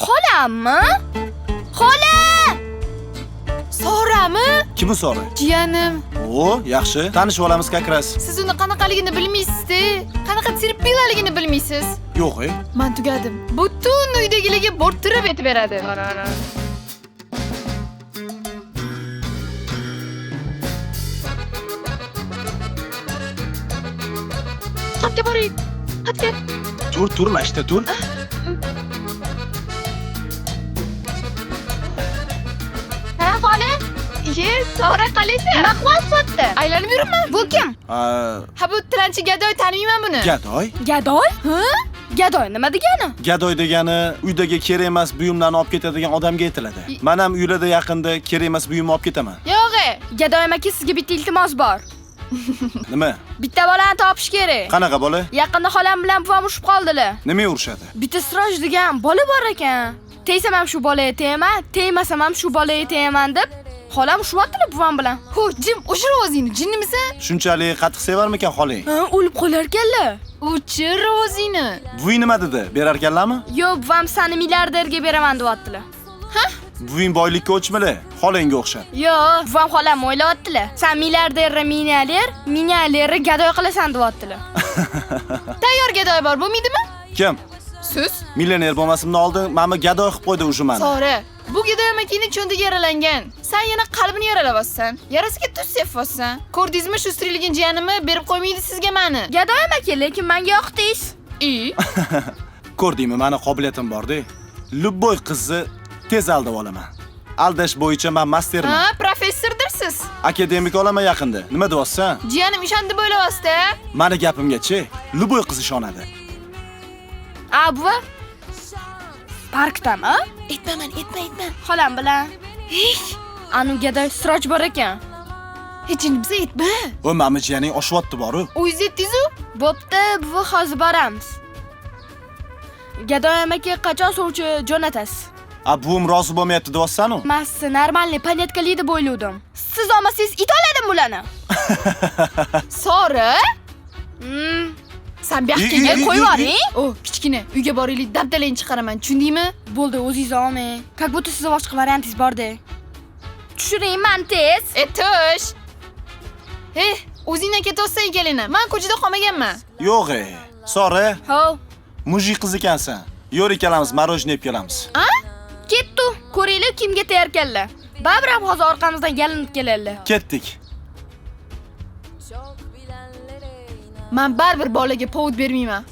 Xolammi? Xola! Sorami? Kimi Sora? Jiyanim. O, yaxshi. Tanishib olamiz как раз. Siz uni qanaqaligini bilmaysiz-da. Qanaqa terpilaligini bilmaysiz. Yo'q, e. Men tugadim. Butun uydagilarga bo'rttirib aytib beradi. Xatga boring. Xatga. Tur, tur, mashta tur. Ha, xola? Ye, Sora qalaysan? Nima qilyapsiz? Aylanib yuribman. Bu kim? Ha, bu tilanchi gadoy, taniyman buni. Gadoy? Gadoy? Ha? Gadoy nima degani? Gadoy degani uydagi kerak emas buyumlarni olib ketadigan odamga aytiladi. Men ham uylarda yaqinda kerak emas buyumni olib ketaman. Yo'q, e. Gadoy aka, sizga bitta iltimos bor. Nima? Bitta bolani topish kerak. Qanaqa bola? Yaqinda xolam bilan buvam urushib qoldilar. Nima urushadi? Bitta Siroj degan bola bor ekan. Tegsam ham shu bolaga tegaman, tegmasam ham shu bolaga tegaman deb xolam urushyaptilar buvam bilan. Ho, jim, o'chir o'zingni, jinnimisan? Shunchalik qattiq sevarmikan xolang? Ha, o'lib qolar ekanlar. O'chir o'zingni. Buving nima dedi? Berarkanlarmi? Yo'q, buvam seni milliarderga beraman deyaptilar. Ha? Buving boylikka o'chmili, xolangga o'xshab. Yo'q, buvam xolam o'ylayaptilar. Sen milliarderni millioner, millionerni gadoy qilasan deyaptilar. Tayyor gadoy bor, bo'lmaydimi? Kim? Siz? Millioner bo'lmasimdan oldin meni gadoy qilib qo'ydi o'sha meni. Sora, bu gadoy amakini cho'ntaga yaralangan. Sen yana qalbini yaralayapsan. Yarasiga tuz sepyapsan. Ko'rdingizmi shu striligin jiyanimni berib qo'ymaydi sizga meni. Gadoy amaki, lekin menga yoqdingiz. I? Ko'rdingmi, meni qobiliyatim bor-da. Любой qizni tez aldab olaman. Aldash bo'yicha men masterman. Ha, professordirsiz. Akademik olaman yaqinda. Nima deyapsan? Jiyanim ishondi bo'layapti. Meni gapimga-chi, любой qiz ishonadi. A, buva? Parkdami? Aytmaman, aytma, aytma. Xolam bilan. Anu gadoy Siroj bor ekan. Hech biza aytma. O, mami jiyaning oshyapti boru. O'zingiz aytdingiz-u? Bo'pti, buva, hozir boramiz. Gadoy amaki qachon sovchi jo'natasiz? A, buvim rozi bo'lmayapti deyapsan-u? Men sizni normalniy panyatkalı deb o'ylovdim. Siz olmasangiz it oladimi bularni? Sora? Sen bu yoqqa kel, qo'yib yuboring. O, kichkina, uyga boraylik, dabdalangni chiqaraman, tushundingmi? Bo'ldi, o'zingiz olmang. Как будто sizni boshqa variantingiz bor-da. Tushiring meni tez. E, tush. Eh, o'zingdan ketyapsan ekanligini. Men ko'chada qolmaganman. Yo'q, e. Sora. Ho. Mujik qiz ekansan. Yo'l ikkalamiz marojni yeb kelamiz. A? Ketdi. Ko'ringlar kimga tayyorkanlar. Baribir ham hozir orqamizdan yalinib keladilar. Ketdik. Men baribir bolaga povud bermayman.